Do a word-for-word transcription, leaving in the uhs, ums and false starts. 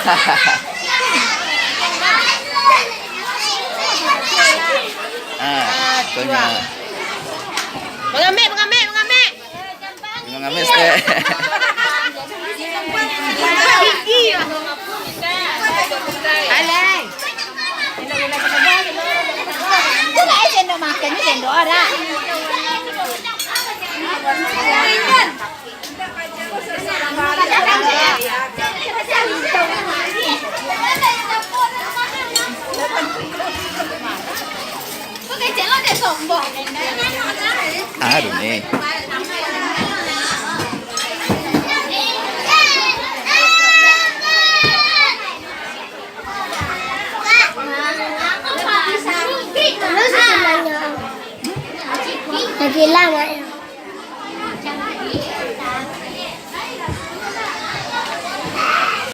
Ah, konyo. Mangambek, mangambek, mangambek. Mangambek, Stek. Alai. Tu lah, eh, sendok makan ni, sendok orang. Aduh, ni. Lagi lama.